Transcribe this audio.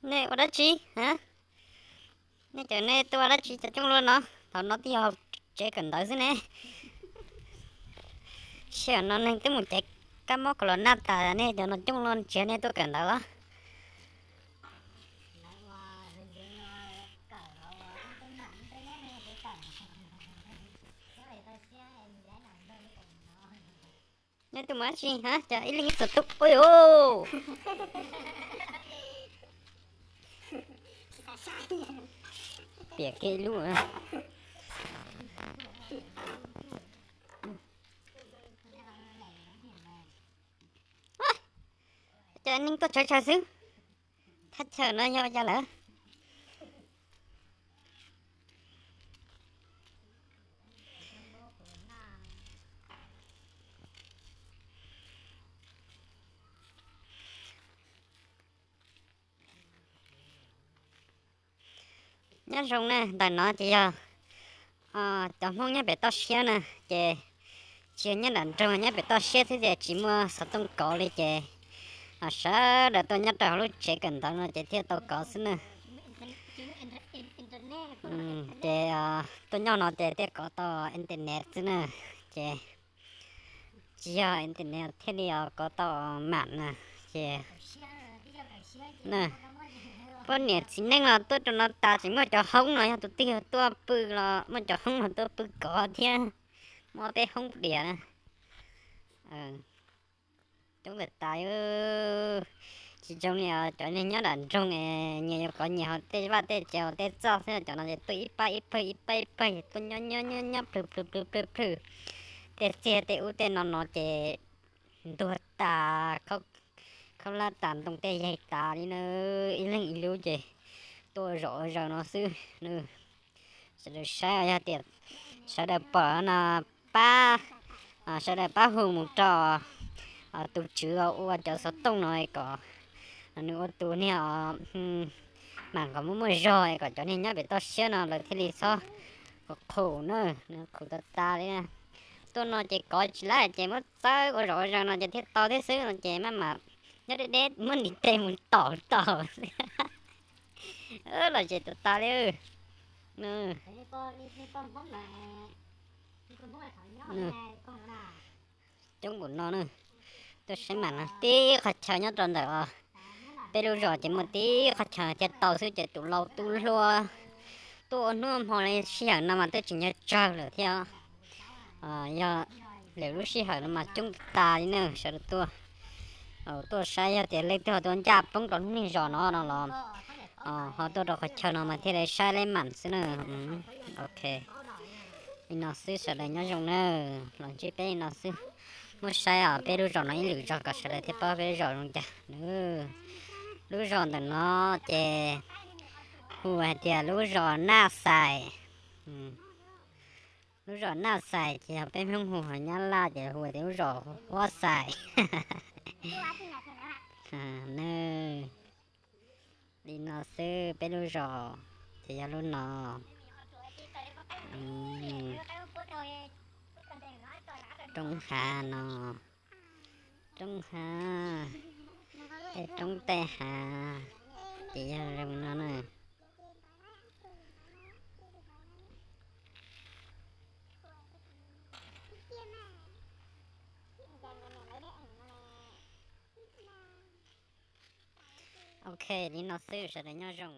Nej ua dab tsi? Nej cov nej tuaj ua dab tsi cov coob luaj no? Thaum no twb yog tsev kawm ntawv xwb ne. Sij hawm no neeg twb mus cev kab mob corona tas, nej cov no coob luaj tsis yog nej tuaj kawm ntawv los? Nej tuaj mus dab tsi hab? Cov ib leeg ib txhia tuaj. Ui, piam kiag ib lub. Cov neeg tuaj tshawv tshawv xwb. Thaj chaw no yog cas lawm? Nyob zoo na, ntawm no ces yog cov Hmoob nyob pem toj siab na, ces tsis yog nyob nram nroog, nyob pem toj siab xwb ces tsis muaj xov tooj kov li ces sawv daws tuaj nyob rau hauv lub tsev kawm ntawv no ces thiaj tau kov xwb na. Ces tuaj nyob no ces thiaj kov tau internet xwb na, ces tsis yog internet thiaj li kov tau mam na, ces poj niam txiv neej los tuaj rau no tas tseem muaj cov hoob no, yog tus twg tuaj pw los muaj cov hoob no tuaj pw kov thiab, muaj peb hoob diam na. Coob tas tas, tsis zoo li cov neeg nyob nram nroog es nyias yuav kov nyias hauv tej vaj tej tsev hauv tej txoj xwb, cov no ces tuaj ib pab ib pawg ib pab ib pawg es tuaj nyob nyob nyob nyob plhws plhws plhws plhws plhws, tej txiag tej ub tej no no ces ntuag tas, khaub hlab tas, ntoo tej yaig tas li na, ib leeg ib lub ces tuaj ua zom ua zaws no xwb. Sawv daws saib, yog tias sawv daws pom no pab, sawv daws pab hu mus rau tus tswv ua cov xov tooj no kom nws ua tus niag mam kom muaj muaj zog kom cov niag nyob pem toj siab no lawv thiaj li txhob qhuas na, nws qhuas tas tas li. Tuaj no ces kov tsis laib ces muab txawb ua zom ua zaws no ces thiaj tau thiab xwb no ces maj mam nyob deb deb muab ntiv tes mus tom tom los ces tas tas li. Coob npaum no na, tuaj saib mam no tib qhov chaw nyob rau ntawm os. Peb lub zos ces muaj tib qhov chaw thiaj tau xwb ces tus laus tus hluas tuaj ua hnub hmo li sij hawm no mas twb tsis nco tsawg lawm thiab. Yog lwm lub sij hawm no mas coob tas li na, sawv daws tuaj, tuaj saib, yog tias leej twg ho tuaj ncaj poob rau lub niag zos no no los ho tuaj rau qhov chaw no mas thiaj li saib laib mam xwb na. Ok, li no xwb, sawv daws nyob zoo na, los ntsib peb li no xwb. Muab saib os, peb lub zos no ib lwm zog kom sawv daws thiaj paub peb lub zos zoo cas. Lub zos ntawm no ces hu hais tias lub zos Naj Xais. Lub zos Naj Xais ces yog peb Hmoob hu, ho Nyab Laj ces hu tias lub zos Huab Xais. Li no xwb, peb lub zos ces yog lub no. Roob hav no, roob hav, tej roob tej hav ces yog zoo no na. Ok, li no xwb, sawv daws nyob zoo.